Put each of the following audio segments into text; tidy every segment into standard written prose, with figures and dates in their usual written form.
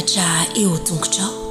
mpianatra eo an-tongotrao.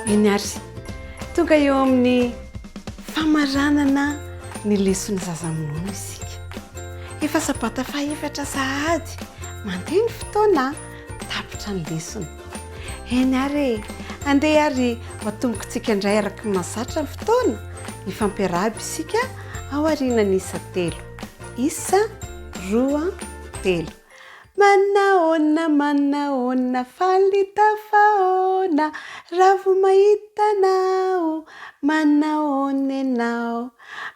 Eny ary, tonga eo amin'ny famaranana ny leson'ny zaza minono isika. Efa sabata fahefatra sahady, mandeha ny fotoana, tapitra ny lesona. Eny ary e, andeha ary ho atombokintsika indray araka ny mahazatra ny fotoana, hifampiarahaba isika ao aorianan'ny isa telo. Isa, roa, telo. Manahoana, manahoana, faly tafahoana, ravo mahita anao, manahoana ianao.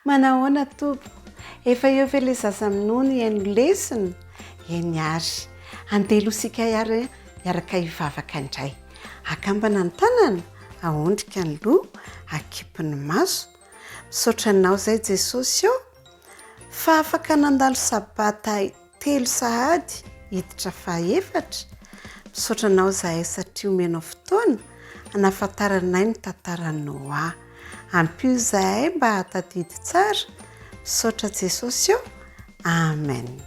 Manahoana tompoko, efa eo ve ilay zaza minono hihaino lesona? Eny ary, andeha aloha isika ary hiaraka hivavaka indray. Akambana ny tanana, aondrika ny loha, akipy ny maso. Misaotra anao izay Jesosy ô, fa afaka nandalo sabata telo sahady hiditra fahaefatra, misaotra anao izahay satria omenao fotoana hanafantaranay ny tantaran'i Noa. Ampio izahay mba hahatadidy tsara, misaotra Jesosy ô, Amen.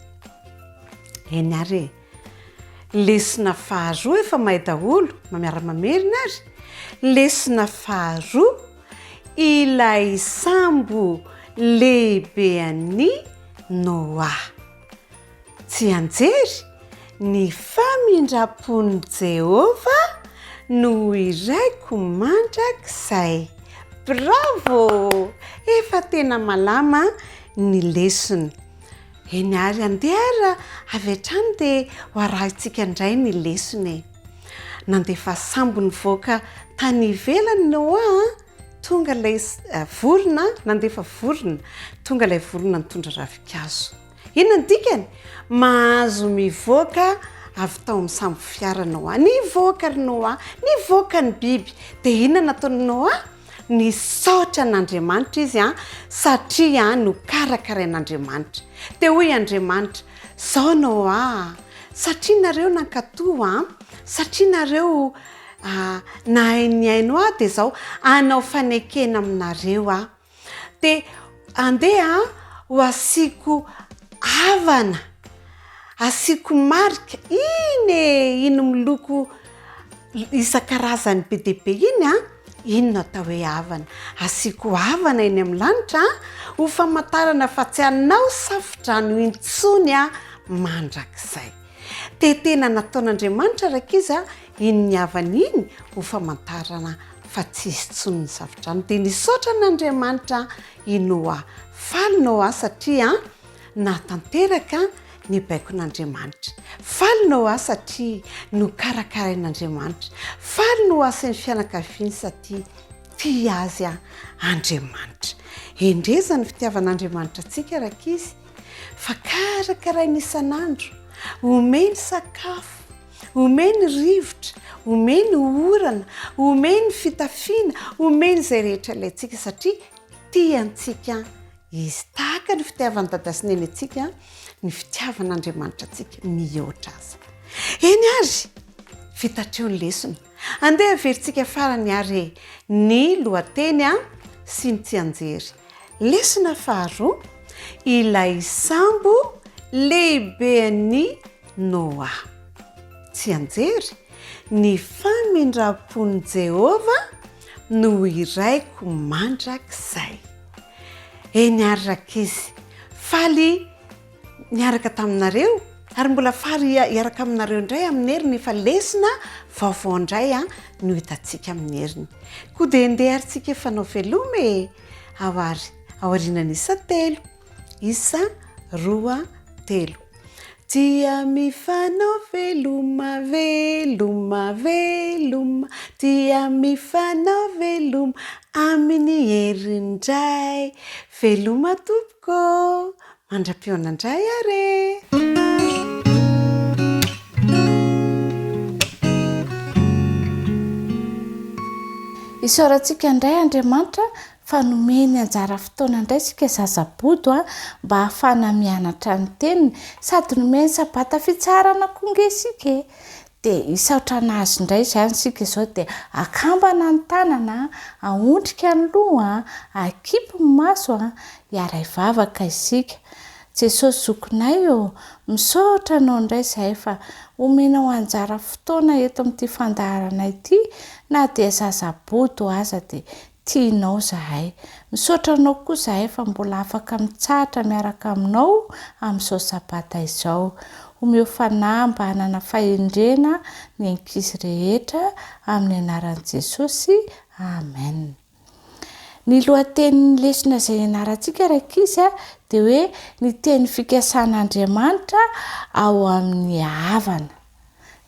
Eny ary e. Lesona faharoa efa mahay daholo, miara-mamerina ary. Lesona faharoa, ilay sambo lehibe an'i Noa. Tsianjery, Ny famindram-pon'i Jehovah no hiraiko mandrakizay. Bravo! Efa tena malama ny lesona. Eny ary, andeha ary avy hatrany dia ho arahintsika indray ny lesona e. Nandefa sambo nivoaka tany ivelany Noa an! Tonga ilay vorona, nandefa vorona, tonga ilay vorona nitondra ravinkazo. Inona ny dikany? Mahazo mivoaka avy tao amin'ny sambo fiara Noa. Nivoaka ry Noa, nivoaka ny biby. Dia inona nataon'i Noa? Nisaotra an'Andriamanitra izy an, satria nokarakarain'Andriamanitra. Dia hoy Andriamanitra, Zao Noa a, satria nareo nankatò an, satria nareo nahay nihaino ahy dia izao hanao fanekena aminareo aho. Dia andeha ho asiako havana, asiako marika, iny e, iny miloko isan-karazany be dia be iny an, iny no atao hoe havana. Asiako havana eny amin'ny lanitra ho famantarana fa tsy hanao safodrano intsony aho mandrakizay. Dia tena nataon'Andriamanitra rankizy a, iny niavany iny ho famantarana fa tsy hisy intsony ny safodrano. Dia nisaotra an'Andriamanitra i Noa. Faly Noa satria nahatanteraka ny baikon'Andriamanitra. Faly Noa satria nokarakarain'Andriamanitra. Faly Noa sy ny fianakaviany satria tia azy Andriamanitra. Endreza ny fitiavan'Andriamanitra antsika rankizy. Fa karakarainy isan'andro, omeny sakafo, omeny rivotra, Omeny orana, omeny fitafiana, omeny izay rehetra ilaintsika satria tia antsika Izy. Tahaka ny fitiavan'i Dada sy Neny antsika, ny fitiavan'Andriamanitra antsika mihoatra aza. Eny ary, vita hatreo ny lesona. Andeha haverintsika farany ary ny lohateny sy ny tsianjery. Lesona faharoa, Ilay sambo lehiben'i Noa. Tsianjery, Ny famindram-pon'i Jehovah no hiraiko mandrakizay. Eny ary rankizy, faly niaraka taminareo ary mbola faly hiaraka aminareo indray amin'ny heriny efa lesona vaovao indray no hitantsika amin'ny heriny. Koa dia ndeha ary tsika hifanao veloma e! Ao ary, aorianan'ny isa telo. Isa, roa, telo. Dia mifanao veloma, veloma, veloma, dia mifanao veloma amin'ny heriny indray. Veloma tompoko ô! Mandra-pihaona indray ary e! Isaorantsika indray Andriamanitra fa nomeny anjara fotoana indray isika zaza bodo a, mba hahafahana mianatra ny teniny, sady nomeny sabata fitsaharana koa nge isika e! dia hisaotra an'azy indray izany isika izao dia akambana ny tanana, ahondrika ny loha, akipy ny maso, hiara-hivavaka isika. Jesosy zokinay ô, misaotra anao indray izahay fa omenao anjara fotoana eto amin'ity fandaharana ity na dia zaza bodo aza dia tianao izahay. Misaotra anao koa izahay fa mbola afaka mitsahatra miaraka aminao amin'izao sabata izao. Omeo fanahy mba hanana fahendrena ny ankizy rehetra amin'ny anaran'i Jesosy. Amen. Ny lohatenin'ny lesona izay ianarantsika rankizy dia hoe ny teny fikasan'Andriamanitra ao amin'ny havana.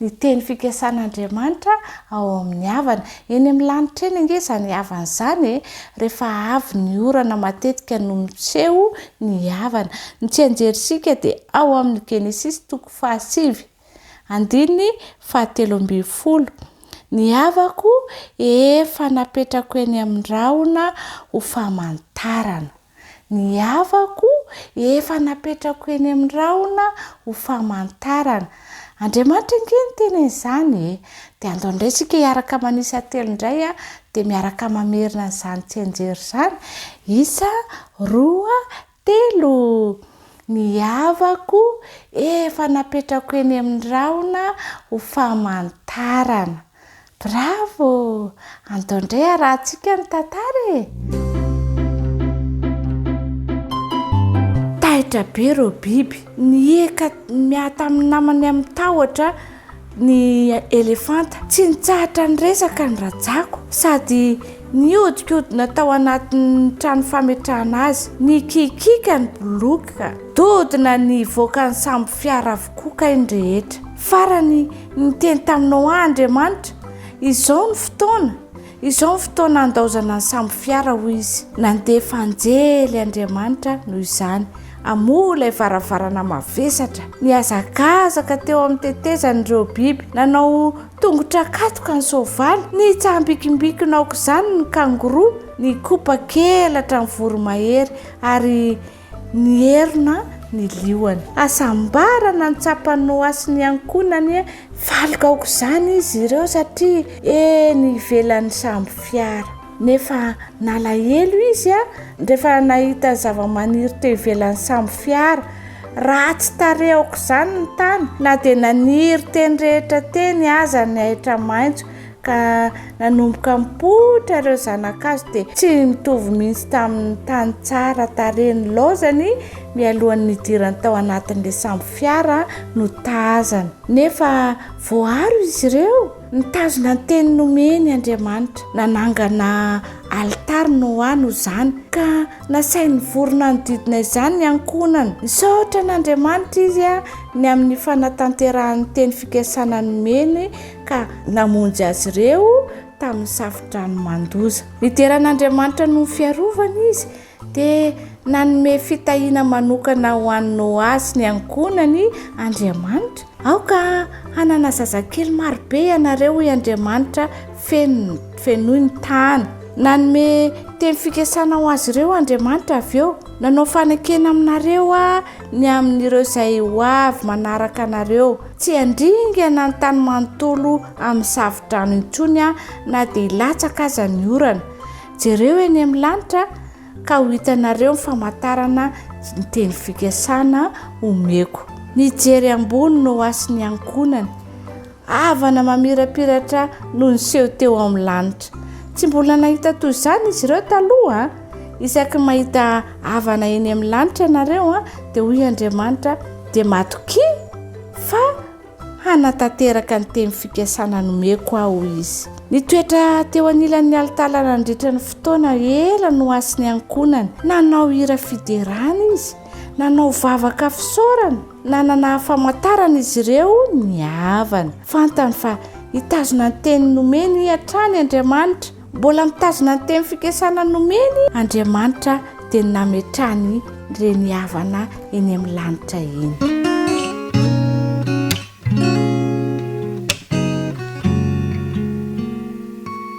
Ny teny fikasan'Andriamanitra ao amin'ny havana. Eny amin'ny lanitra eny ange izany havana izany e! Rehefa avy ny orana matetika no miseho ny havana. Ny tsianjerintsika dia ao amin'ny Genesisy toko fahasivy. Andininy fahatelo ambin'ny folo. Ny havako efa napetrako eny amin'ny rahona ho famantarana. Ny havako efa napetrako eny amin'ny rahona ho famantarana. Andriamanitra ange niteny an'izany e! Dia andao indray isika hiaraka manisa telo indray a, dia miaraka mamerina an'izany tsianjery izany. Isa, roa, Telo, Ny havako efa napetrako eny amin'ny rahona ho famantarana. Bravo! Andao indray harahantsika ny tantara e! Taitra be ireo biby. Nihiaka miaha tamin'ny namany amin'ny tahotra ny elefanta. Tsy nitsahatra niresaka ny rajako sady nihodinkodina tao anatin'ny trano fametrahana azy. Nikikiaka ny boloky ka dodona nivoaka ny sambo fiara avokoa kay ny rehetra. Farany niteny tamin'i Noa Andriamanitra, Izao no fotoana! Izao ny fotoana handaozana ny sambo fiara, hoy izy. Nandefa anjely Andriamanitra noho izany, hamoha ilay varavarana mavesatra. Nihazakazaka teo amin'ny tetezany ireo biby. Nanao tongotra katoka ny soavaly. Nitsambikimbikina aok'izany ny kangoroa. Nikopa-kelatra ny voromahery ary Nierona ny liona. Hasambarana ny tsapan'i Noa sy ny ankohonany, faly aok'izany izy ireo satria eny ivelan'ny sambo fiara. Nefa nalahelo izy rehefa nahita ny zavamaniry teo ivelan'ny sambo fiara. Ratsy tarehy aok'izany ny tany, na dia naniry teny rehetra teny aza ny ahitra maitso. Ka nanomboka nipoitra ireo zana-kazo dia tsy nitovy mihitsy tamin'ny tany tsara tarehy nilaozany mialohan'ny nidirany tao anatin'ilay sambo fiara no tazana. Nefa voaaro izy ireo. Nitazona ny teny nomeny Andriamanitra. Nanangana alitara Noa noho izany, ka nasainy nivory nanodidina izany ny ankohonany. Nisaotra an'Andriamanitra izy ny amin'ny fanatanterahany ny teny fikasana nomeny ka namonjy azy ireo tamin'ny safodrano mandoza. Nidera an'Andriamanitra noho ny fiarovany izy, dia Nanome fitahiana manokana ho an'i Noa sy ny ankohonany Andriamanitra. Aoka hanana zazakely marobe ianareo, hoy Andriamanitra, feno, fenoy ny tany. Nanome teny fikasana ho azy ireo Andriamanitra avy eo. Nanao fanekena aminareo Aho ny amin'ireo izay ho avy manaraka anareo. Tsy handringana ny tany manontolo amin'ny safo-drano intsony Aho na dia hilatsaka aza ny orana. Jereo eny amin'ny lanitra ka ho hitanareo ny famantarana ny teny fikasana omeko. Nijery ambony Noa sy ny ankohonany. Avana mamirapiratra no niseho teo amin'ny lanitra. Tsy mbola nahita toy izany izy ireo taloha. Isaky ny mahita avana eny amin'ny lanitra ianareo, dia hoy Andriamanitra, dia matokia fa hanatanteraka ny teny fikasana nomeko aho, hoy Izy. Nitoetra teo anilan'ny alitara nandritra ny fotoana ela Noa sy ny ankohonany. Nanao hira fiderana izy, nanao vavaka fisaorana. Nanana famantarana izy ireo nihavana. Fantany fa hitazona ny teny nomeny hatrany Andriamanitra. Mbola mitazona ny teny fikasana nomeny Andriamanitra dia ny nametrahany ireny havana eny amin'ny lanitra iny.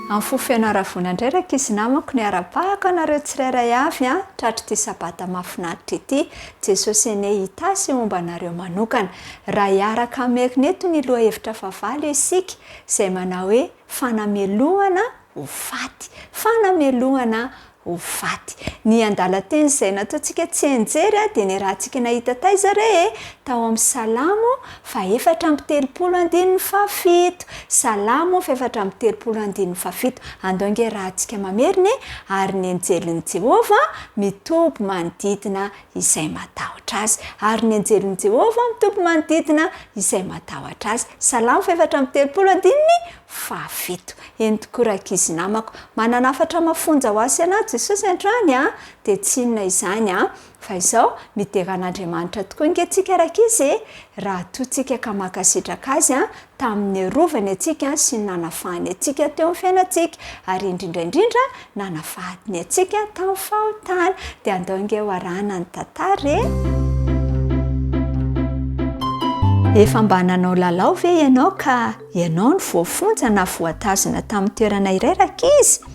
Amin'ny fo feno haravoana indray rankizy namako ny arabahako anareo tsirairay avy an, tratr'ity sabata mahafinaritra ity, Jesosy anie hitahy sy homba anareo manokana. Raha hiaraka hamerina eto ny lohahevitra fahavalo isika izay manao hoe fanamelohana ho faty. Fanamelohana ho faty. Ny andalan-teny izay nataontsika tsianjery dia niarahantsika nahita taiza re e? Tao amin'ny Salamo fahefatra amby telopolo andininy fahafito. Salamo fahefatra amby telopolo andininy fahafito. Andao ange arahantsika mamerina e! Ary ny anjelin'i Jehovah mitoby manodidina izay matahotra azy. Ary ny anjelin'i Jehovah mitoby manodidina izay matahotra azy. Salamo fahefatra amby telopolo andininy fahafito. Eny tokoa rankizy namako. Manana hafatra mafonja ho ahy sy anao Jesosy androany an! Dia tsy inona izany an! Fa izao, midera an'Andriamanitra tokoa ange tsika rankizy e! Raha toa tsika ka mankasitraka Azy an, tamin'ny niarovany antsika sy ny nanafahany antsika teo amin'ny fiainantsika, ary indrindra indrindra nanafahany antsika tamin'ny fahotana. Dia andao ange ho arahana ny tantara e! Efa mba nanao lalao ve ianao ka ianao no voafonja na voatazona tamin'ny toerana iray rankizy?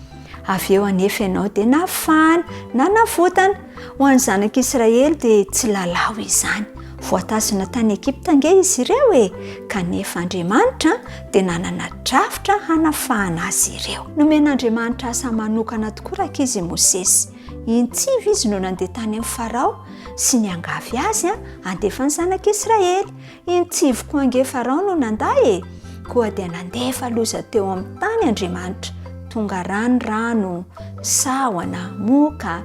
Avy eo anefa ianao dia nafahana na navotana. Ho an'ny zanak'Israely dia tsy lalao izany. Voatazona tany Egypta ange izy ireo e! Kanefa Andriamanitra dia nanana drafitra hanafahana azy ireo. Nomen'Andriamanitra asa manokana tokoa rankizy i Mosesy. Intsivy izy no nandeha tany amin'i Farao sy niangavy azy handefa ny zanak'Israely. Intsivy koa ange Farao no nandà e! Koa dia nandefa loza teo amin'ny tany Andriamanitra. Tonga rà ny rano, sahona, moka,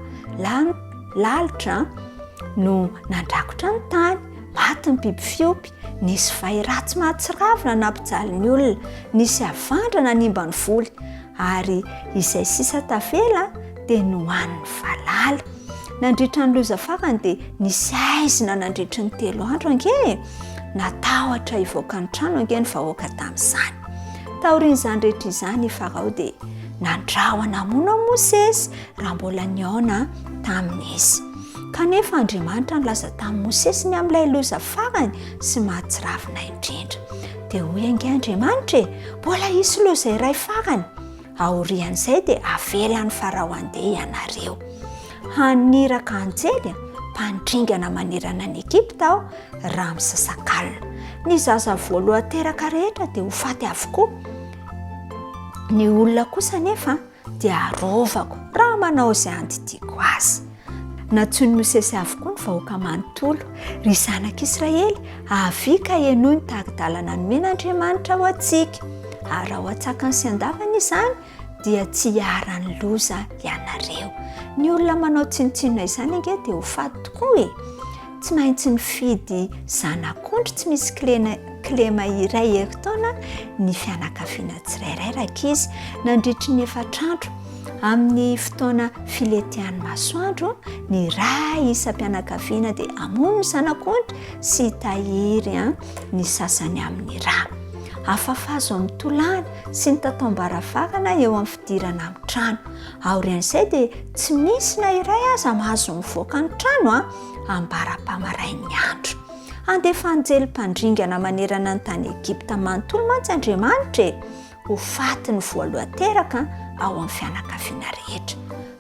lalitra no nandrakotra ny tany. Maty ny biby fiompy, nisy vay ratsy mahatsiravina nampijaly ny olona, nisy havandra nanimba ny voly, ary izay sisa tavela dia nohanin'ny valala. Nandritra ny loza farany dia nisy haizina nandritry ny telo andro ange e! Natahotra hivoaka ny trano ange ny vahoaka tamin'izany. Taorian'izany rehetra izany i Farao dia nandrahona hamono an'i Mosesy raha mbola nihaona taminy izy. Kanefa Andriamanitra nilaza tamin'i Mosesy ny amin'ilay loza farany sy mahatsiravina indrindra. Dia hoy ange Andriamanitra e, mbola hisy loza iray farany. Aorian'izay dia avelan'i Farao handeha ianareo. Haniraka anjely mpandringana manerana an'i Egypta aho raha misasakalina. Ny zaza voalohan-teraka rehetra dia ho faty avokoa. Ny olona kosa anefa dia arovako raha manao izay andidiako azy. Nantsoin'i Mosesy avokoa ny vahoaka manontolo. Ry zanak'Israely, avia ka henoy ny tari-dalana nomen'Andriamanitra ho antsika. Ary raha ho antsakany sy an-davany izany, dia tsy hiharan'ny loza ianareo. Ny olona manao tsinontsinona izany ange dia ho faty tokoa e! Tsy maintsy nifidy zanak'ondry tsy misy kilema iray herintaona ny fianakaviana tsirairay rankizy, nandritry ny efatra andro. Amin'ny fotoana filentehan'ny masoandro, ny ray isam-pianakaviana dia hamono ny zanak'ondry sy hitahiry ny sasany amin'ny ra. Afafazo amin'ny tolàna sy ny tataom-baravarana eo amin'ny fidirana amin'ny trano. Aorian'izay dia tsy misy na iray aza mahazo mivoaka ny trano ambara-pamarain'ny andro. Handefa anjely mpandringana manerana ny tany Egypta manontolo mantsy Andriamanitra e! Ho faty ny voalohan-teraka ao amin'ny fianakaviana rehetra.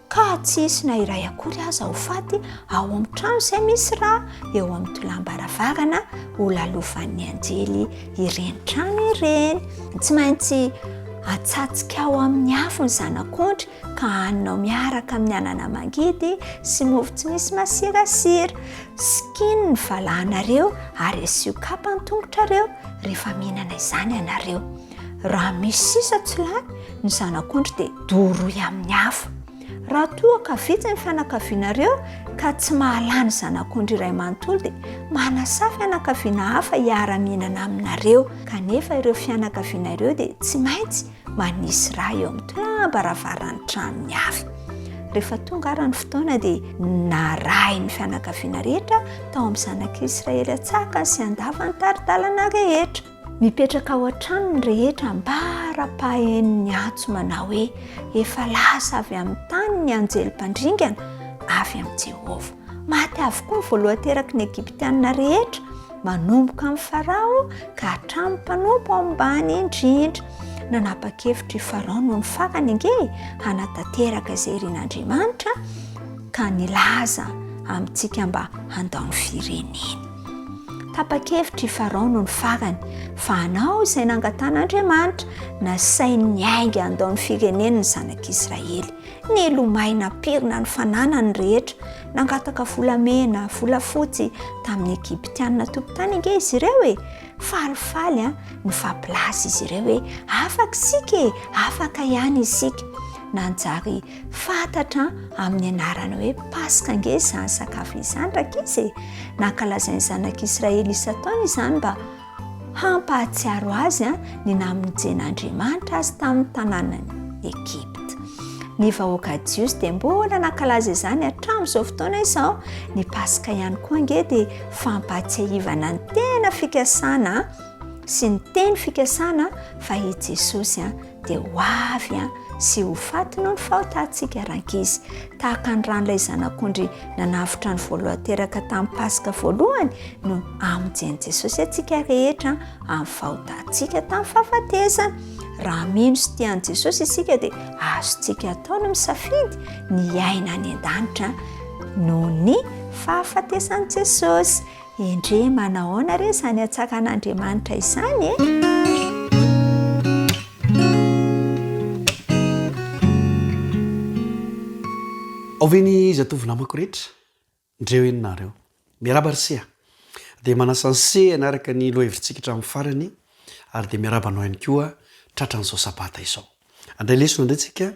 Ka tsy hisy na iray akory aza ho faty ao amin'ny trano izay misy ra eo amin'ny tolam-baravarana ho lalovan'ny anjely ireny trano ireny. Tsy maintsy atsatsika ao amin'ny afo ny zanak'ondry ka haninao miaraka amin'ny anana mangidy sy mofo tsy misy masirasira. Sikino ny valahanareo ary asio kapa ny tongotrareo rehefa mihinana izany ianareo. Raha misy sisa tsy lany ny zanak'ondry dia doroy amin'ny afo. Raha toa ka vitsy ny fianakavianareo ka tsy mahalany zanak'ondry iray manontolo dia manasà fianakaviana hafa hiara-mihinana aminareo. Kanefa ireo fianakaviana ireo dia tsy maintsy manisy rà eo amin'ny tolam-baravaran'ny tranony avy. Rehefa tonga ary ny fotoana dia narahin'ny fianakaviana rehetra tao amin'ny zanak'Israely an-tsakany sy an-davany ny tari-dalana rehetra. Mipetraka ao an-trano ny rehetra ambara-pahenon'ny antso manao hoe, Efa lasa avy amin'ny tany ny anjely mpandringana avy amin'i Jehovah. Maty avokoa ny voalohan-teraky ny Egyptianina rehetra, manomboka amin'i Farao ka hatramin'ny mpanompo ambany indrindra. Nanapa-kevitra i Farao nony farany ange hanatanteraka izay irin'Andriamanitra, ka nilaza amintsika mba handao ny fireneny. Tapa-kevitra i Farao nony farany fa hanao izay nangatan'Andriamanitra, nasainy niainga handao ny fireneny ny zanak'Israely. Nilomay nampirina ny fananany rehetra, nangataka volamena, volafotsy tamin'ny Egyptianina tompon-tany ange izy ireo e! Falifaly an, nifampilaza izy ireo hoe afaka isika e, afaka ihany isika. Nanjary Fantatra amin'ny anarana hoe Paska ange izany sakafo izany rankizy e! Nankalazain'ny zanak'Israely isan-taona izany mba hampahatsiaro azy ny namonjen'Andriamanitra azy tamin'ny tanànan'i Egypta. Ny vahoaka jiosy dia mbola nankalaza izany hatramin'izao fotoana izao. Ny Paska ihany koa ange dia fampahatsiahivana ny tena fikasana sy ny teny fikasana fa i Jesosy dia ho avy sy ho faty noho ny fahotantsika rankizy. Tahaka ny ran'ilay zanak'ondry nanavotra ny voalohan-teraka tamin'ny Paska voalohany no hamonjen'i Jesosy antsika rehetra amin'ny fahotantsika tamin'ny fahafatesana. Raha mino sy tia an'i Jesosy isika dia azontsika atao ny misafidy ny hiaina any an-danitra noho ny fahafatesan'i Jesosy. Endrey manahoana re izany hatsaran'Andriamanitra izany e! Ao ve ny zatovo namako rehetra? Ndreo eny nareo. Miarahaba ry se a! Dia manasa an'i se hanaraka ny lohahevitsika hatramin'ny farany ary dia miarahaba anao ihany koa tratran'izao sabata izao. Handray lesona indray tsika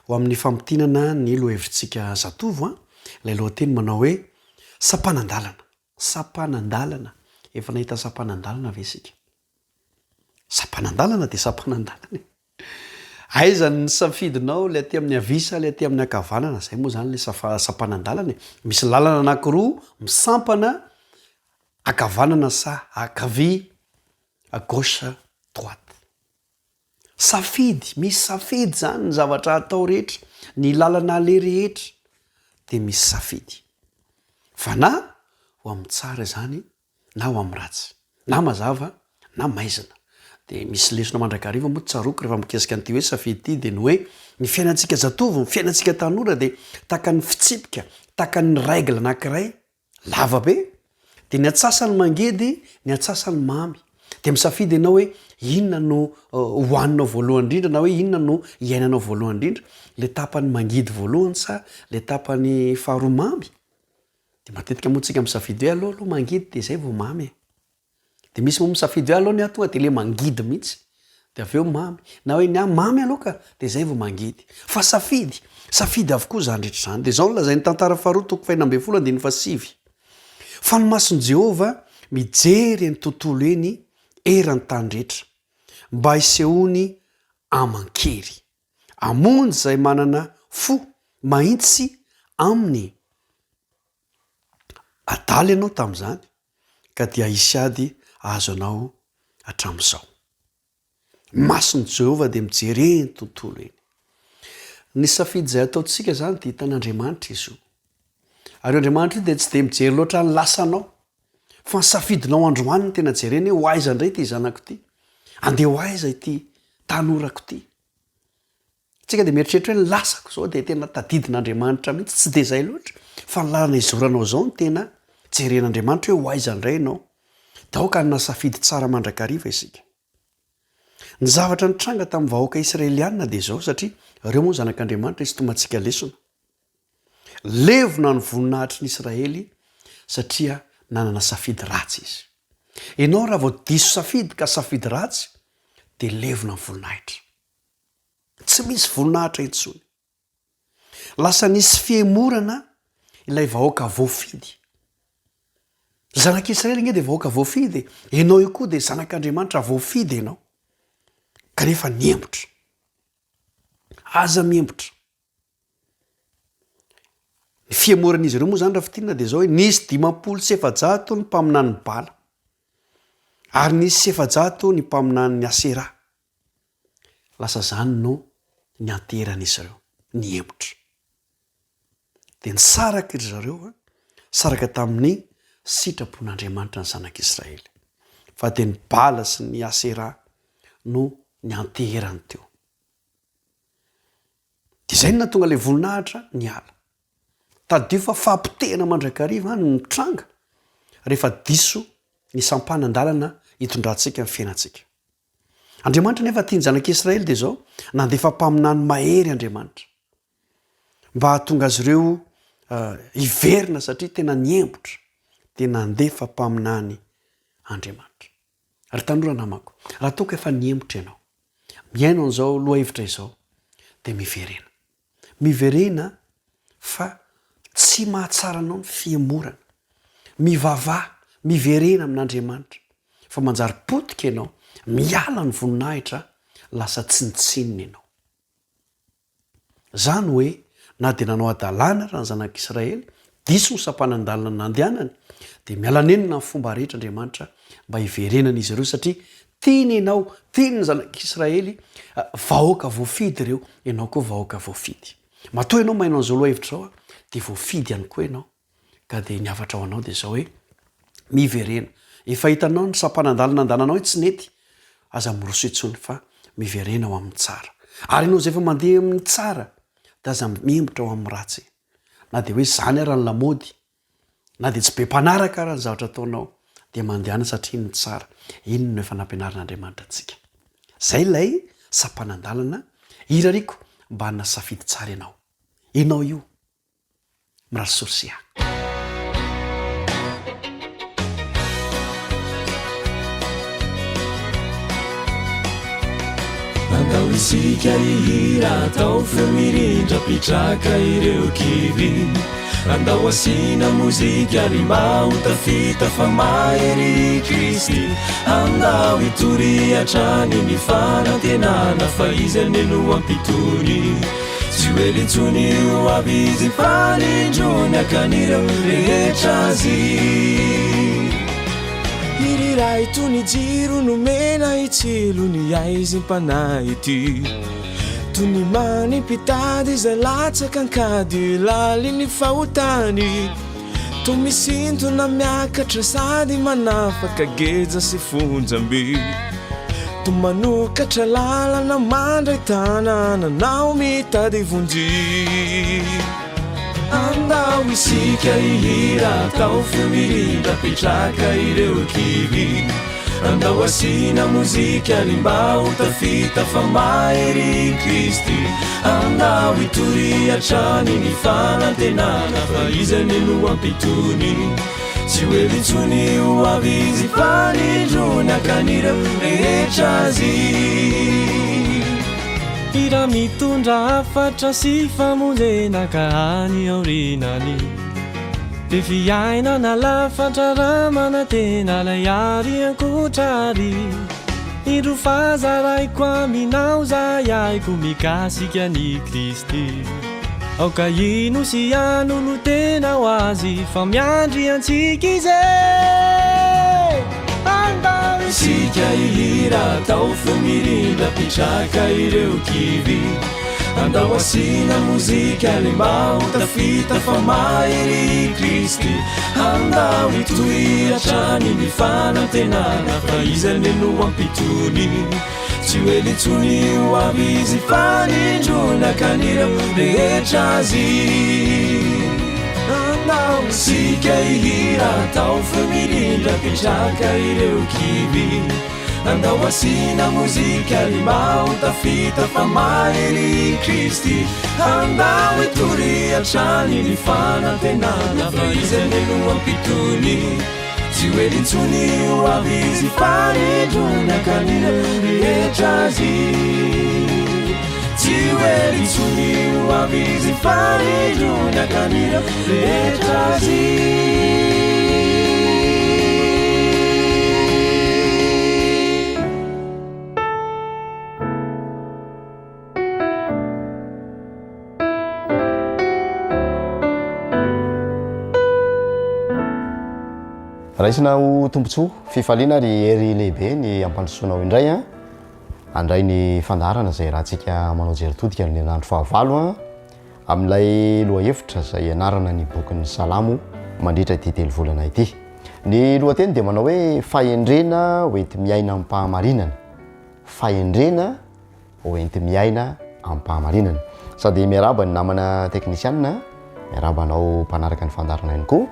ho amin'ny famintinana ny lohahevitsika zatovo a! Ilay lohateny manao hoe Sampanan-dalana. Sampanan-dalana. Efa nahita sampanan-dalana ve isika? Sampanan-dalana dia sampanan-dalana e. Aiza ny safidinao, ilay aty amin'ny havia sa ilay aty amin'ny ankavanana? Izay moa izany ilay safa- sampanan-dalana e. Misy lalana anankiroa misampana ankavanana sa ankavia, à gauche, droite. Safidy, misy safidy izany ny zavatra atao rehetra, ny lalana aleha rehetra dia misy safidy. Fa na ho amin'ny tsara izany na ho amin'ny ratsy, na mazava na maizina. Dia misy lesona mandrakariva moa tsaroako rehefa mikasika an'ity hoe safidy ity dia ny hoe ny fiainantsika zatovo, ny fiainantsika tanora dia tahaka ny fitsipika, tahaka ny règle anankiray Lava be, dia ny antsasany mangidy, ny antsasany mamy. Dia misafidy ianao hoe inona no hohaninao voalohany indrindra na hoe inona no hiainanao voalohany indrindra, ilay tapany mangidy voalohany sa ilay tapany faharoa mamy? Dia matetika moa tsika misafidy hoe aleo aloha mangidy dia izay vao mamy e. Dia misy moa misafidy hoe aleo ny ahy tonga dia le mangidy mihitsy dia avy eo mamy, na hoe ny ahy mamy aloha ka dia izay vao mangidy. Fa safidy, safidy avokoa izany rehetra izany. Dia izao no lazain'ny Tantara faharoa toko fahenina ambinifolo andininy fahasivy, Fa ny mason'i Jehovah mijery eny tontolo eny eran'ny tany rehetra, mba hisehoany aman-kery. Hamonjy izay manana fo mahitsy aminy. Adala ianao tamin'izany, ka dia hisy ady hahazo anao hatramin'izao. Mason'i Jehovah dia mijery eny tontolo eny. Ny safidy izay ataontsika izany dia hitan'Andriamanitra izy io. Ary io Andriamanitra io dia tsy dia mijery loatra ny lasanao, fa ny safidinao androany no tena jereny hoe ho aiza indray ity zanako ity, andeha ho aiza ity tanorako ity. Tsika dia mieritreritra hoe ny lasako izao dia tena tadidin'Andriamanitra mihitsy, tsy dia izay loatra, fa ny lalana izoranao izao no tena jeren'Andriamanitra hoe ho aiza indray ianao. Dia aoka hanana safidy tsara mandrakariva isika. Ny zavatra nitranga tamin'ny vahoaka israelianina dia izao, satria ireo moa zanak'Andriamanitra isintomantsika lesona. Levona ny voninahitry ny Israely satria nanana safidy ratsy izy. Ianao raha vao diso safidy ka safidy ratsy dia levona ny voninahitra. Tsy misy voninahitra intsony. Lasa nisy fihemorana ilay vahoaka voafidy. Zanak'Israely ange dia vahoaka voafidy e. Ianao io koa dia zanak'Andriamanitra voafidy ianao. Kanefa nihemotra. Aza mihemotra. Ny fihemoran'izy ireo moa izany raha fintinina dia izao hoe nisy 450 ny mpaminanin'i Bala. Ary nisy 400 ny mpaminanin'i Asera. Lasa izany no nianteheran'izy ireo, nihemotra. Dia nisaraka ry zareo, saraka tamin'ny sitrapon'Andriamanitra ny zanak'Israely. Fa dia ny Bala sy ny Asera no nianteherany teo. Dia izay no nahatonga ilay voninahitra niala. Tadidio fa fahapotehana mandrakariva no mitranga rehefa diso ny sampanan-dalana itondrantsika ny fiainantsika. Andriamanitra nefa tia ny zanak'Israely dia izao, nandefa mpaminany mahery Andriamanitra mba hahatonga azy ireo hiverina satria tena niembotra, dia nandefa mpaminany Andriamanitra. Ry tanora namako, raha toa ka efa nihemotra ianao, mihaino an'izao lohahevitra izao, dia miverena. Miverena fa tsy mahatsara anao ny fihemorana. Mivavaha, miverena amin'Andriamanitra fa manjary potika ianao, miala ny voninahitra, lasa tsinontsinona ianao. Izany hoe na dia nanao hadalana ara ny zanak'Israely, diso ny sampanan-dalana nandehanany, dia miala nenina amin'ny fomba rehetra Andriamanitra mba hiverenan'izy ireo satria tiany ianao, tiany ny zanak'Israely, vahoaka voafidy ireo, ianao koa vahoaka voafidy. Matoa ianao maheno an'izao lohahevitra izao dia voafidy ihany koa ianao. Ka dia ny hafatra ho anao dia izao hoe, miverena. Efa hitanao ny sampanan-dalana andananao hoe tsy nety, aza miroso intsony fa miverena ho amin'ny tsara. Ary ianao izay efa mandeha amin'ny tsara dia aza mihemotra ho amin'ny ratsy. Na dia hoe izany ara ny lamaody, na dia tsy be mpanaraka ara ny zavatra ataonao, dia mandehana satria iny ny tsara. Iny no efa nampianarin'Andriamanitra antsika. Izay ilay sampanan-dalana irariako mba hanana safidy tsara ianao. Ianao io. Mirary soa ry Andao isika hihira atao feo mirindra mpitraka ireo kivy Andao asiana mozika ary mba ho tafita fa mahery Kristy Andao hitory hatrany ny fanantenana fa Izy anie no hampitony Tsy ho ela intsony ho avy izy fanindrony hakan'ireo rehetra azy. Iry ray toy ny jiro nomena hitsilo ny aizim-panahy ity. Toy ny manimpitady izay latsaka an-kady lalin'ny fahotany. Toa misintona miakatra sady manafaka geja sy fonjam-by. Toa manokatra lalana mandray tanana anao mitady vonjy. Andao isika hihira atao feo mirindra mpitraka ireo kivy. Andao asiana mozika ary mba ho tafita fa mahery i Kristy. Andao hitory hatrany ny fanantenana fa Izy anie no hampitony. Tsy ho ela intsony ho avy Izy fanindrony hakan'ireo rehetra azy. Hira mitondra hafatra sy famonjena ka any aoriana any. Be fiainana lafatra raha manantena ilay ary ankoatra ary. Indro fa zaraiko aminao zay ahiko mikasika an'i Kristy. Aoka hino sy hanolo-tena ho Azy fa miandry antsika Izy e! Andao. Isika hihira atao feo mirindra mpitraka ireo kivy Andao asiana mozika le mba ho tafita fa mahery i Kristy Andao hitohy hatrany ny fanantenana fa Izy anie no hampitony Tsy ho ela intsony ho avy Izy fanindrona ka nireo rehetra Azy Andao isika hihira atao feo mirindra mpitraka ireo kivy Andao asiana mozika ry mba ho tafita fa mahery i Kristy Andao hitory hatrany ny fanantenana fa Izy anie no hampitony Tsy ho ela intsony ho avy Izy fanindrona ka nireo rehetra Azy Tsy ho ela intsony ho avy Izy fanindrona ka nireo rehetra Azy. Raisina ho tombontsoa, fifaliana ary hery lehibe ny hampandrosoanao indray an, handray ny fandaharana izay iarahantsika manao jery todika ny herinandro fahavalo an, amin'ilay lohahevitra izay ianarana ny bokin'ny Salamo mandritra ity telovolana ity. Ny lohateny dia manao hoe Fahendrena hoenti-miaina amim-pahamarinana. Fahendrena hoenti-miaina amim-pahamarinana. Sady miarahaba ny namana teknisianina, miarahaba anao mpanaraka ny fandaharana ihany koa,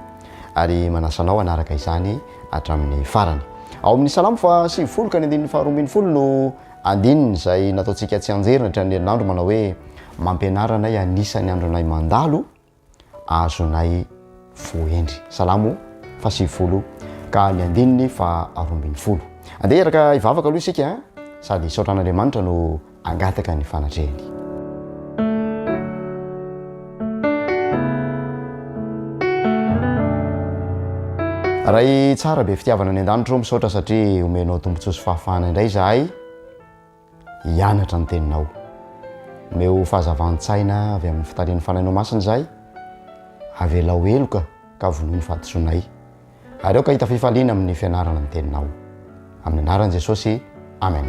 ary manasa anao hanaraka izany hatramin'ny farany. Ao amin'ny Salamo faha 90 ka ny andininy faha 12 no andininy izay nataontsika tsianjery nandritra ny herinandro manao hoe mampianara anay anisan'ny andronay mandalo azonay voahendry. Salamo faha 90 ka ny andininy faha 12. Andeha hiaraka hivavaka aloha isika sady hisaotra an'Andriamanitra no hangataka ny fanatrehany. Ray tsara be fitiavana any an-danitra ô, misaotra satria omenao tombontsoa sy fahafahana indray izahay. hianatra ny Teninao. Omeo fahazavan-tsaina avy amin'ny fitarihan'ny Fanahinao Masina izahay, avelao heloka ka vonoy ny fahadisoanay, ary aoka hahita fifaliana amin'ny fianarana ny Teninao. Amin'ny anaran'i Jesosy, amen.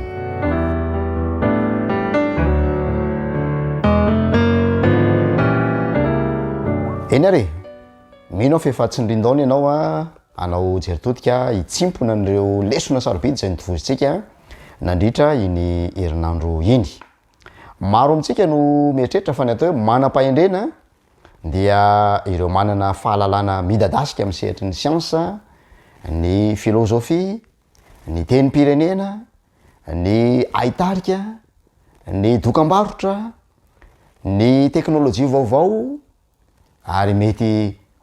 Eny ary e! Mino aho fa efa tsindrin-daona ianao hanao jery todika hitsimpona an'ireo lesona sarobidy izay notovozintsika nandritra iny herinandro iny. Maro amintsika no mieritreritra fa ny atao hoe manam-pahendrena dia ireo manana fahalalana midadasika amin'ny sehatry ny siansa, ny filôzôfia, ny tenim-pirenena, ny haitarika, ny dokam-barotra, ny teknôlôjia vaovao, ary mety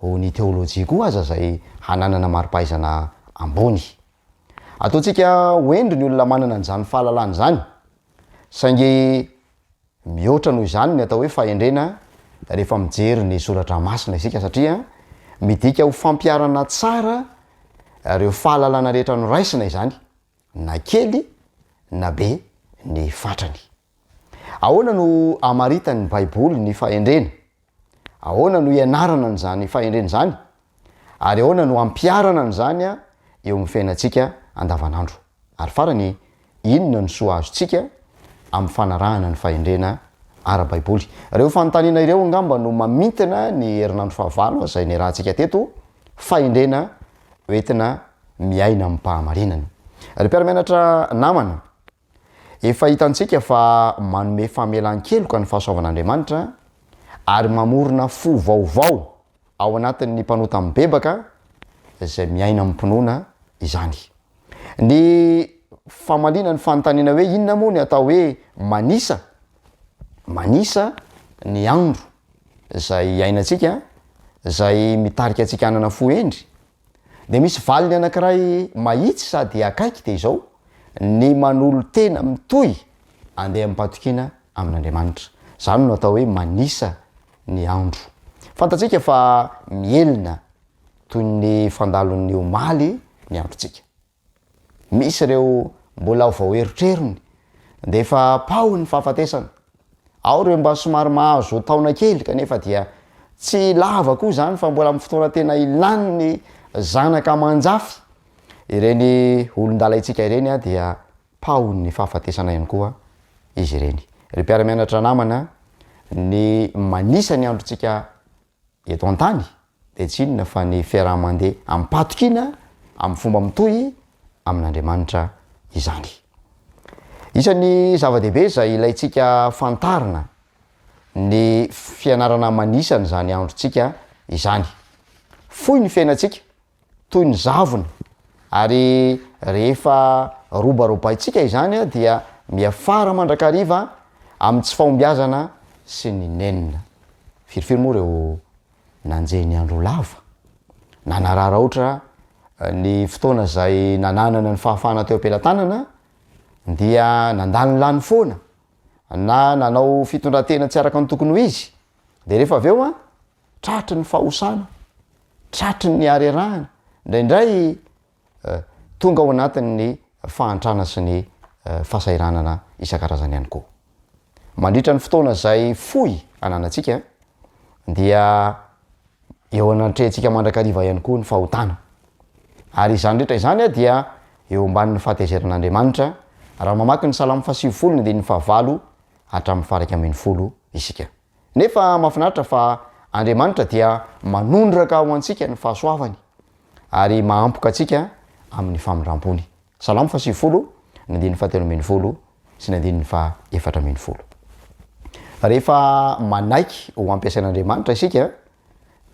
ho ny teolojia koa aza izay hananana mari-pahaizana ambony. Ataontsika ho hendry ny olona manana an'izany fahalalana izany, saingy mihoatra noho izany ny atao hoe fahendrena rehefa mijery ny soratra masina isika satria midika ho fampiharana tsara ireo fahalalana rehetra noraisina izany, na kely na be ny fatrany. Ahoana no amaritan'ny Baiboly ny fahendrena? Ahoana no ianarana an'izany fahendrena izany? Ary ahoana no ampiharana an'izany eo amin'ny fiainantsika andavanandro? Ary farany, inona no soa azontsika amin'ny fanarahana ny fahendrena ara-baiboly? Ireo fanontaniana ireo angamba no mamintina ny herinandro fahavalo izay niarahantsika teto, Fahendrena hoentina miaina amim-pahamarinana. Ry mpiara-mianatra namana, Efa hitantsika fa manome famelan-keloka ny fahasoavan'Andriamanitra ary mamorona fo vaovao ao anatin'ny mpanota mibebaka izay miaina amim-pinoana izany. Ny famaliana ny fanontaniana hoe inona moa ny atao hoe manisa? Manisa ny andro izay iainantsika, izay mitarika antsika hanana fo hendry, Dia misy valiny anankiray mahitsy sady akaiky dia izao, ny manolo-tena mitohy andeha amim-pahatokiana amin'Andriamanitra. Izany no atao hoe manisa ny andro. Fantatsika fa mihelina toy ny fandalon'ny omaly ny androntsika. Misy ireo mbola vao erotrerony dia efa paohin'ny fahafatesana. Ao ireo mba somary mahazo taona kely kanefa dia tsy lava koa izany fa mbola amin'ny fotoana tena ilan'ny zanaka aman-jafy. Ireny olon-dalaintsika ireny dia pahon'ny fahafatesana ihany koa izy ireny. Ry mpiara-mianatra namana, ny manisa ny androntsika eto an-tany dia tsy inona fa ny fiaraha-mandeha amim-pahatokiana amin'ny fomba mitohy amin'Andriamanitra izany. Isan'ny zava-dehibe izay ilaintsika fantarina ny fianarana manisa an'izany androntsika izany. Fohy ny fiainantsika, toy ny zavona, ary rehefa robarobaintsika izany dia miafara mandrakariva amin'ny tsy fahombiazana sy ny nenina. Firifiry moa ireo nanjehy ny andro lava, nanararaotra ny fotoana izay nananana ny fahafahana teo am-pelatanana dia nandanilany foana na nanao fitondran-tena tsy araka ny tokony ho izy, dia rehefa avy eo an, tratry ny fahosana, tratry ny harerahana, indraindray tonga ao anatin'ny fahantrana sy ny fahasahiranana isan-karazany ihany koa. Mandritra ny fotoana izay fohy ananantsika dia eo anatrehantsika mandrakariva ihany koa ny fahotana. Ary izany rehetra izany dia eo ambanin'ny fahatezeran'Andriamanitra, raha mamaky ny Salamo fahasivifolo ny andininy fahavalo hatramin'ny faha-11 isika. Nefa mahafinaritra fa Andriamanitra dia manondraka ho antsika ny fahasoavany ary mahampoka antsika amin'ny famindram-pony. Salamo faha-90, ny andininy fahatelo ambin'ny folo sy ny andininy faha-14. Rehefa manaiky ho ampiasain'Andriamanitra isika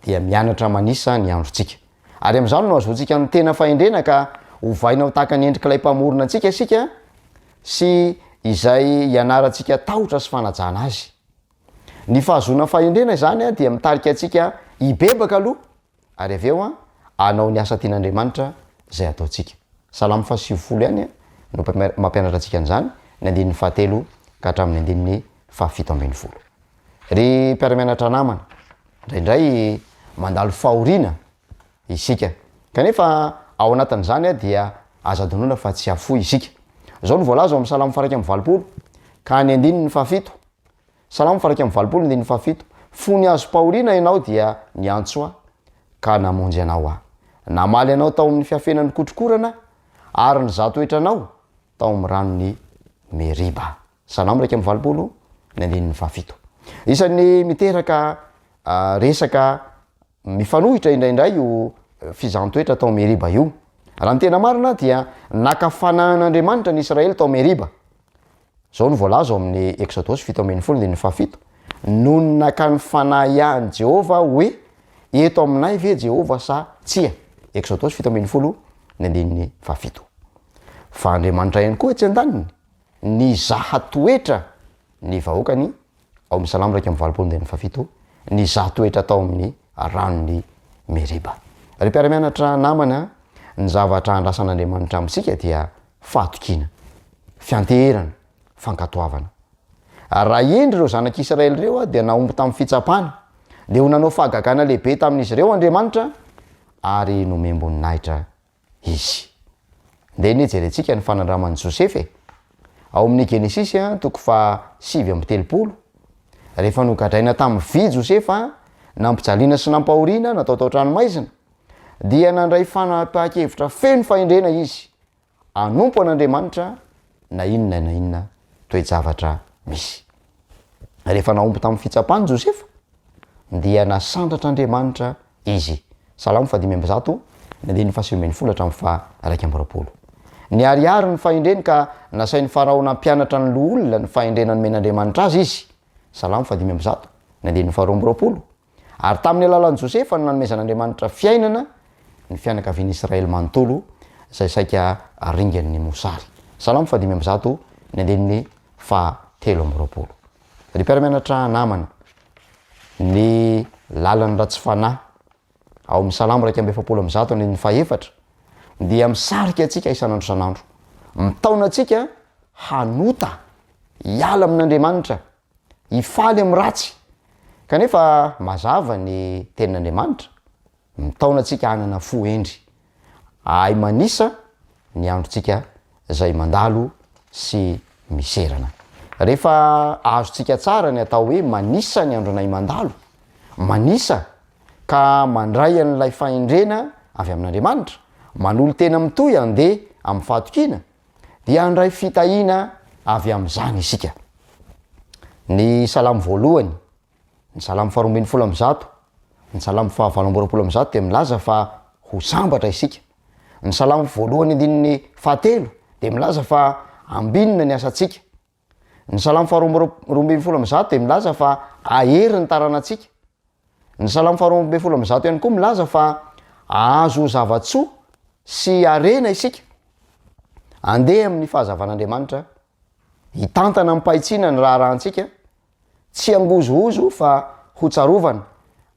dia mianatra manisa ny androntsika. Ary amin'izany no ahazoantsika ny tena fahendrena ka ovaina ho tahaka ny endrik'ilay Mpamorona antsika isika sy izay ianarantsika tahotra sy fanajana Azy. Ny fahazoana fahendrena izany dia mitarika antsika hibebaka aloha ary avy eo hanao ny asa tian'Andriamanitra izay ataontsika. Salamo faha-90 ihany no mampianatra antsika an'izany, ny andininy fahatelo ka hatramin'ny andininy faha-17. Ry mpiara-mianatra namana, indraindray mandalo fahoriana isika, kanefa ao anatin'izany dia aza adinoina fa tsy hafoy isika. Izao no voalaza ao amin'ny Salamo faha-81 ka ny andininy fahafito, Salamo faha-81 andininy fahafito, Fony azom-pahoriana ianao dia niantso Ahy, ka namonjy anao Aho. Namaly anao tao amin'ny fiafenan'ny kotrokorana Aho, ary nizaha toetra anao tao amin'ny ranon'i Meriba. Salamo 81 ny andininy fahafito. Isan'ny miteraka resaka mifanohitra indraindray io fizahan-toetra tao Meriba io. Raha ny tena marina dia naka fanahin'Andriamanitra ny Israely tao Meriba. Izao no voalaza ao amin'ny Eksodosy 17 andininy fahafito, Nony nakany fanahy ahy an'i Jehovah aho hoe, Eto aminay ve Jehovah sa tsia? Eksodosy 17 ny andininy fahafito. Fa Andriamanitra ihany koa etsy an-daniny, nizaha toetra ny vahoakany ao amin'ny Salamo 81 andininy fahafito, nizaha toetra tao amin'ny ranon'i Meriba. Ry mpiara-mianatra namana, ny zavatra andrasan'Andriamanitra amintsika dia fahatokiana, fianteherana, fankatoavana. Ary raha hendry ireo zanak'Israely ireo dia nahomby tamin'ny fitsapana, dia ho nanao fahagagana lehibe tamin'izy ireo Andriamanitra ary nomem-boninahitra izy. Ndeha anie jerentsika ny fanandraman'i Josefa e! Ao amin'ny Genesisy toko faha 39, rehefa nogadraina tamin'ny vy Josefa, nampijaliana sy nampahoriana, natao tao an-tranomaizina, dia nandray fanapahan-kevitra feno fahendrena izy hanompo an'Andriamanitra na inona na inona toe-javatra misy. Rehefa nahomby tamin'ny fitsapany Josefa, dia nasandratr'Andriamanitra izy. Salamo faha-105, ny andininy faha-19 hatramin'ny faha-21. Niharihary ny fahendreny ka nasain'i Farao nampianatra ny loholona ny fahendrena nomen'Andriamanitra azy izy. Salamo faha-105, ny andininy faha-22. Ary tamin'ny alalan'i Josefa no nanomezan'Andriamanitra fiainana ny fianakavian'Israely manontolo izay saika ringan'ny mosary. Salamo faha-105, ny andininy faha-23. Ry mpiara-mianatra namana, ny lalan'ny ratsy fanahy, ao amin'ny Salamo 141 andininy fahaefatra, dia misarika antsika isan'andro isan'andro. Mitaona antsika hanota, hiala amin'Andriamanitra, hifaly amin'ny ratsy. Kanefa mazava ny tenin'Andriamanitra, mitaona antsika hanana fo hendry, hahay manisa ny androntsika izay mandalo sy miserana. Rehefa azontsika tsara ny atao hoe manisa ny andronay mandalo, manisa ka mandray an'ilay fahendrena avy amin'Andriamanitra, manolo-tena mitohy handeha amin'ny fahatokiana, dia handray fitahiana avy amin'izany isika. Ny Salamo voalohany, ny Salamo faharoa ambinifolo amby zato, ny Salamo fahavalo amby roapolo amby zato dia milaza fa ho sambatra isika. Ny Salamo voalohany andininy fahatelo dia milaza fa ambinina ny asantsika. Ny Salamo faharoa amby roa ambinifolo amby zato dia milaza fa hahery ny taranantsika. Ny Salamo faharoa ambinifolo amby zato ihany koa milaza fa hahazo zava-tsoa sy harena isika. Handeha amin'ny fahazavan'Andriamanitra, hitantana amim-pahitsiana ny raharahantsika, tsy hangozohozo fa hotsarovana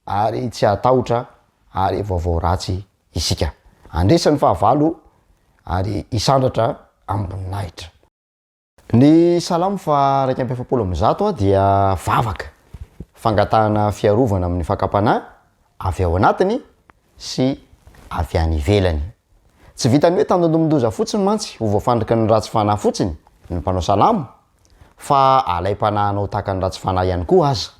ary tsy hatahotra ary vaovao ratsy isika. Handresy ny fahavalo ary hisandratra amim-boninahitra. Ny Salamo faha-141 dia vavaka fangatahana fiarovana amin'ny fakam-panahy avy ao anatiny sy avy any ivelany. Tsy vitan'ny hoe tandindomin-doza fotsiny mantsy ho voafandriky ny ratsy fanahy fotsiny ny mpanao salamo fa alaim-panahy hanao tahaka ny ratsy fanahy ihany koa aza.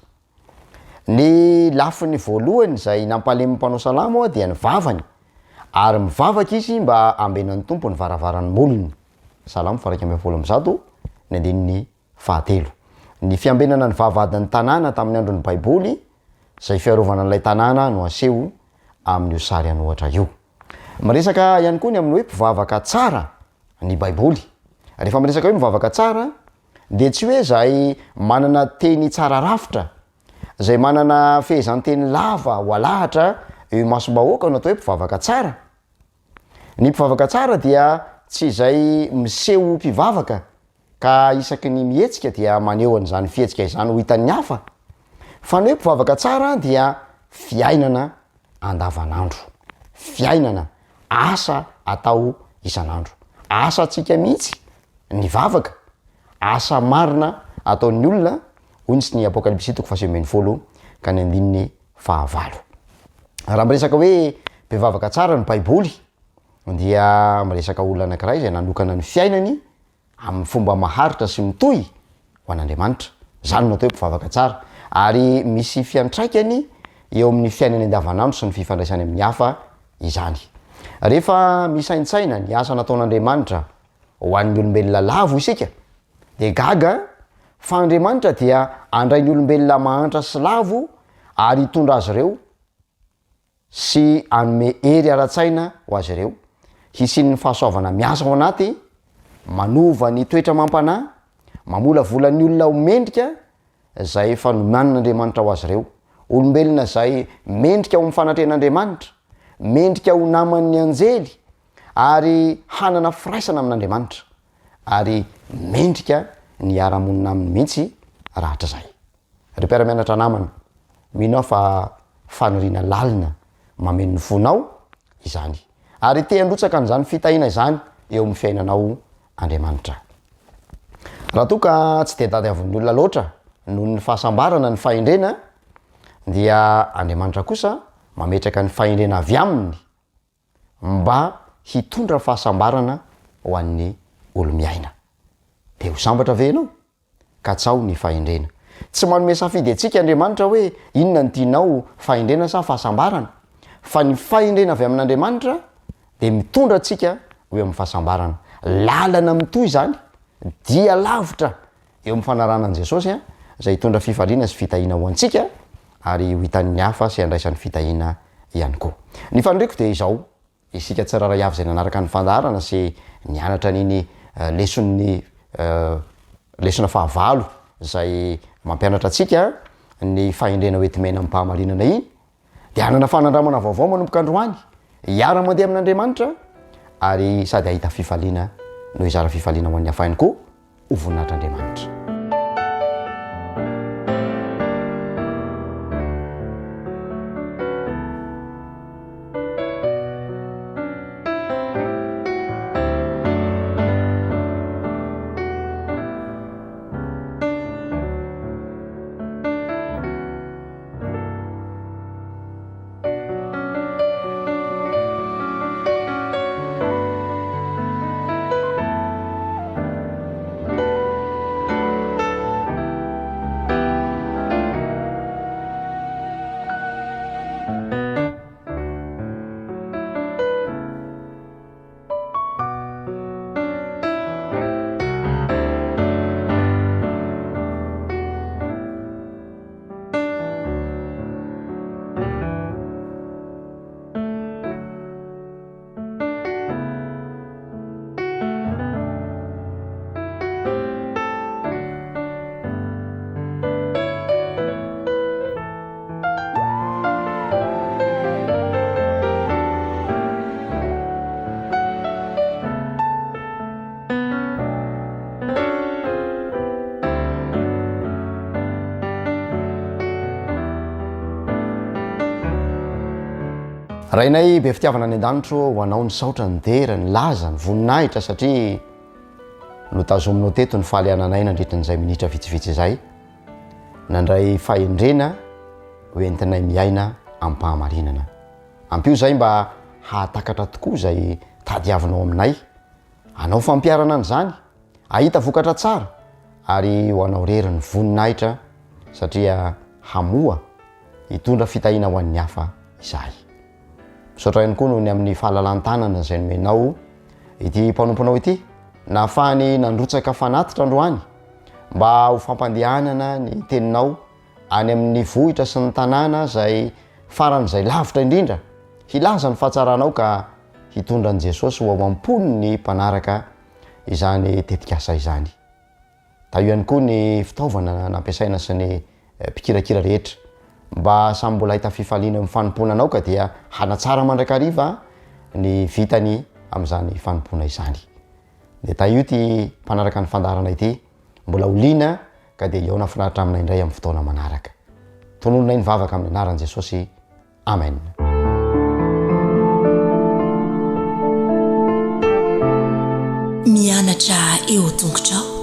Ny lafiny voalohany izay nampalemy ny mpanao salamo dia ny vavany, ary mivavaka izy mba hambenan'ny Tompo ny varavaran'ny molony. Salamo faha-141, ny andininy fahatelo. Ny fiambenana ny vavahadin'ny tanàna tamin'ny andron'ny Baiboly, izay fiarovana an'ilay tanàna no aseho amin'io sary an'ohatra io. Miresaka ihany koa ny amin'ny hoe mpivavaka tsara ny Baiboly. Rehefa miresaka hoe mivavaka tsara, dia tsy hoe izay manana teny tsara rafitra, izay manana fehezanteny lava ho alahatra eo imasom-bahoaka no atao hoe mpivavaka tsara. Ny mpivavaka tsara dia tsy izay miseho ho mpivavaka ka isaky ny mihetsika dia maneho an'izany fihetsika izany ho hitan'ny hafa, fa ny hoe mpivavaka tsara dia fiainana andavanandro, fiainana, asa atao isan'andro. Asantsika mihitsy ny vavaka, asa marina ataon'ny olona, hoy ny Apokalypsy toko faha-19 ka ny andininy fahavalo. Raha miresaka hoe mpivavaka tsara ny Baiboly dia miresaka olona anankiray izay nanokana ny fiainany amin'ny fomba maharitra sy mitohy ho an'Andriamanitra. Izany no atao hoe mpivavaka tsara. Ary misy fiantraikany eo amin'ny fiainany andavanandro sy ny fifandraisany amin'ny hafa izany. Rehefa misaintsaina ny asa nataon'Andriamanitra ho an'ny olombelona lavo isika, dia gaga fa Andriamanitra dia handray ny olombelona mahantra sy lavo ary hitondra azy ireo sy hanome hery ara-tsaina ho azy ireo, hisian'ny fahasoavana miasa ao anaty, manova ny toetra amam-panahy, mamolavola ny olona ho mendrika izay efa nomanin'Andriamanitra ho azy ireo, olombelona izay mendrika ho amin'ny fanatrehan'Andriamanitra, mendrika ho naman'ny anjely, ary hanana firaisana amin'Andriamanitra, ary mendrika ny hiara-monina aminy mihitsy rahatrizay. Ry mpiara-mianatra namana, mino aho fa faniriana lalina mameno ny fonao izany, ary te handrotsaka an'izany fitahiana izany eo amin'ny fiainanao Andriamanitra. Raha toa ka tsy dia tadiavin'ny olona loatra noho ny fahasambarana ny fahendrena, dia Andriamanitra kosa mametraka ny fahendrena avy aminy mba hitondra fahasambarana ho an'ny olo-miaina. Te ho sambatra ve ianao? Katsaho ny fahendrena. Tsy manome safidy antsika Andriamanitra hoe inona no tianao, fahendrena sa fahasambarana? Fa ny fahendrena avy amin'Andriamanitra dia mitondra antsika ho eo amin'ny fahasambarana. Lalana mitohy izany, dia lavitra eo amin'ny fanarahana an'i Jesosy, izay hitondra fifaliana sy fitahiana ho antsika ary ho hitan'ny hafa sy handraisany fitahiana ihany koa. Ny faniriako dia izao, isika tsirairay avy izay nanaraka ny fandaharana sy nianatra an'iny leson'ny lesona fahavalo izay mampianatra antsika ny fahendrena hoenti-miaina amim-pahamarinana iny, dia hanana fanandramana vaovao manomboka androany, hiara-mandeha amin'Andriamanitra ary sady hahita fifaliana no hizara fifaliana ho an'ny hafa ihany koa ho voninahitr'Andriamanitra. Rainay be fitiavana any an-danitra ô, ho Anao ny saotra, ny dera, ny laza, ny voninahitra satria notazominao teto ny fahaliananay nandritra an'izay minitra vitsivitsy izay. Nandray fahendrena ho entinay miaina amim-pahamarinana. Ampio izahay mba hahatakatra tokoa izay tadiavinao aminay, hanao fampiharana an'izany, hahita vokatra tsara ary ho anao irery ny voninahitra satria hamoha hitondra fitahiana ho an'ny hafa izahay. Misaotra ihany koa noho ny amin'ny fahalalan-tanana izay nomenao ity mpanomponao ity nahafahany nandrotsaka fanatitra androany mba ho fampandehanana ny teninao any amin'ny vohitra sy ny tanàna izay faran'izay lavitra indrindra hilaza ny fahatsaranao ka hitondra an'i Jesosy ho ao am-pony ny mpanaraka izany tetikasa izany. Tahio ihany koa ny fitaovana nampiasaina sy ny mpikirakira rehetra mba samy mbola hahita fifaliana eo amin'ny fanompoana anao ka dia hanatsara mandrakariva ny vitany amin'izany fanompoana izany. Dia tahio ity mpanaraka ny fandaharana ity mbola ho liana ka dia hihaona finaritra aminay indray amin'ny fotoana manaraka. Tonononay ny vavaka amin'ny anaran'i Jesosy. Amen. Mianatra eo tongotrao.